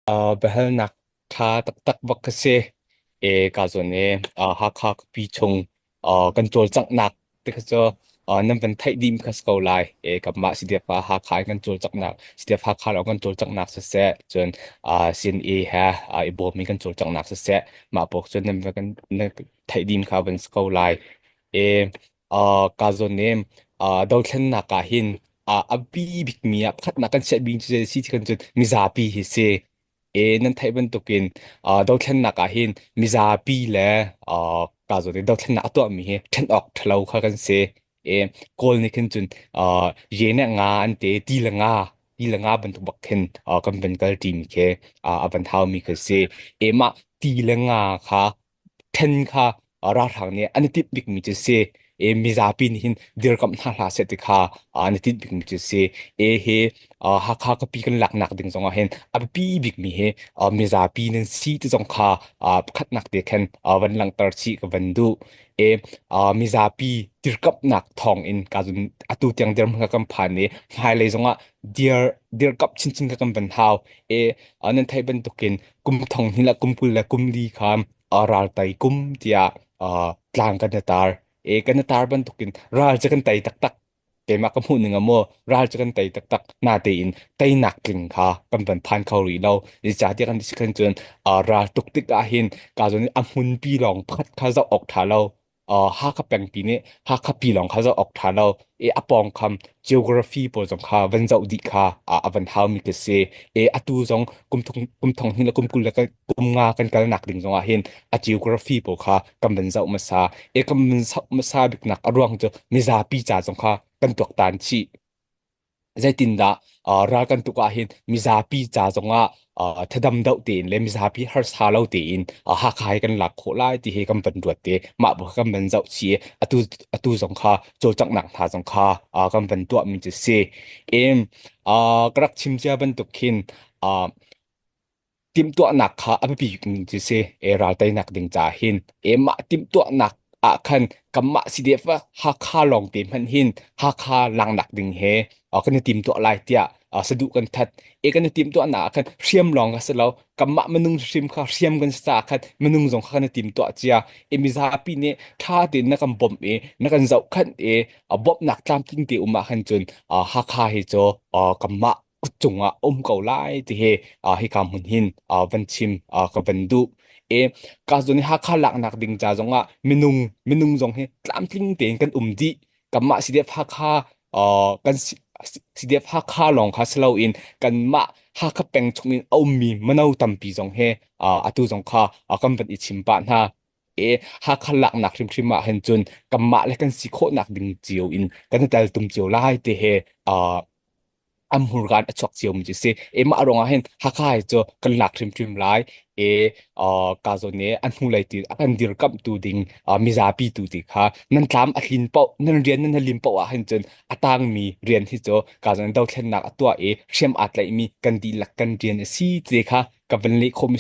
Biahalnak ṭha taktak bak ka si. E ka zawn e Hakha khuapi chung kan cawlcanghnak ti kha cu nan van theih dih kha si ko lai. E kanmah CDF Hakha in kan cawlcanghnak, CDF Hakha lawng kan cawlcanghnak siseh, cun CNA he i bawmmi kan cawlcanghnak siseh, mah pawl cu nan van kan nan theih dih kha van si ko lai. E ka zawn e dothlennak ah hin a bi bikmi ah pakhatnak kan chiah bik cu zei si ti kan cun mizapi hi si. E nan theih bantukin dothlennak ah hin mizapi le ka zawn i dothlennak a tuahmi hi ṭhen awk ṭhalo kha kan si. E Kawl nih khin cun ye ne nga an te ti le nga ti le nga bantuk bak khin kan van kal ṭimi khi a van haumi khi si. E mah ti le nga kha ṭhen kha ralhrang nih an i timh bikmi cu si. E mizapi nih hin dirkamh hna hlah seh ti kha an i tinh bikmi cu si. E hi Hakha khuapi kan laknak ding zongah hin a biapi bikmi hi mizapi nan si ti zong kha pakhatnak te khan van langhter chih ka van duh. E mizapi dirkamhnak thawng in ka zun atu tiang dirhmun kha kan phan i hmailei zongah dir dirkamh chinchin kha kan van hau. E nan theih bantukin kum thong hnih le kum 20 le kum li kha ral tei kum tiah tlang kan i tar. E kan i tar bantukin ral cu kan tei taktak. Keimah ka hmuh ning ah maw ral cu kan tei taktak. Natein teinak tling kha kan van phan kho rih lo. Zeicahtiah kan ti khan cun ral tuk tik ah hin ka zawn i a hmunpi lawng pakhat kha zoh awk ṭha lo. Hakha pengpi nih Hakha pi lawng kha zoh awk ṭha lo i a pawngkam geography pawl zong kha van zoh dih kha a van haumi ka si. E atu zong kum thong kum thong hnih le kum 20 le kum nga kan kalnak ding zong ah hin a geography pawl kha kan van zoh hmasa. E kan van zoh hmasa biknak a ruang cu mizapi ca zong kha kan tuaktan chih. Zeitindah ral kan tuk ahhin mizapi ca zongah thadam deuh tein le mizapi harsa lo tein Hakha hi kan lak khawh lai ti hi kan van ruat te mah bu kan van zoh chih i atu atu zong kha cawlcanghnak hna zong kha kan van tuahmi cu si. In ka rak chim cia bantuk khin timhtuahnak kha a biapi bikmi cu si e ral teinak ding ca hin e mah timhtuahnak ah khan kanmah CDF Hakha lawng te hmanh hin Hakha langnak ding he kan i timtuah lai tiah saduh kan that e kan i timtuahnak ah khan hriam lawng ka si lo kanmah minung hrim kha hriam kan si caah khan minung zong kha kan i timtuah cia e mizapi nih ṭha tein na kan bawmh i na kan zohkhanh i bawmhnak tlamtling te um ah khan cun Hakha hi cu kanmah kut cungah um ko lai ti hi hika hmun hin van chim ka van duh. E ka zon i Hakha laknak ding ca zongah minung minung zong hi tlamtling tein kan um dih. Kanmah CDF Hakha kan CDF Hakha lawng kha si loin kanmah Hakha peng chungin a ummi mino tampi zong hi atu zong kha kan van i chim pah hna. E Hakha laknak hrimhrim ah hin cun kanmah le kan si khawhnak ding cio in kan i teltum cio lai ti hi an hmurka in a chuak ciomi cu si. E mah ruangah hin Hakha hi cu kan lak hrimhrim lai. E ka zawn i a hnulei ti a kan dirkamhtu ding mizapi tu ti kha nan tlam a tlin paoh nan rian nan lim paoh ah hin cun a tangmi rian hi cu ka zawn dothlennak a tuah i hriam aa tlaihmi kan dihlak kan rian a si ti kha ka van leh khawhmi.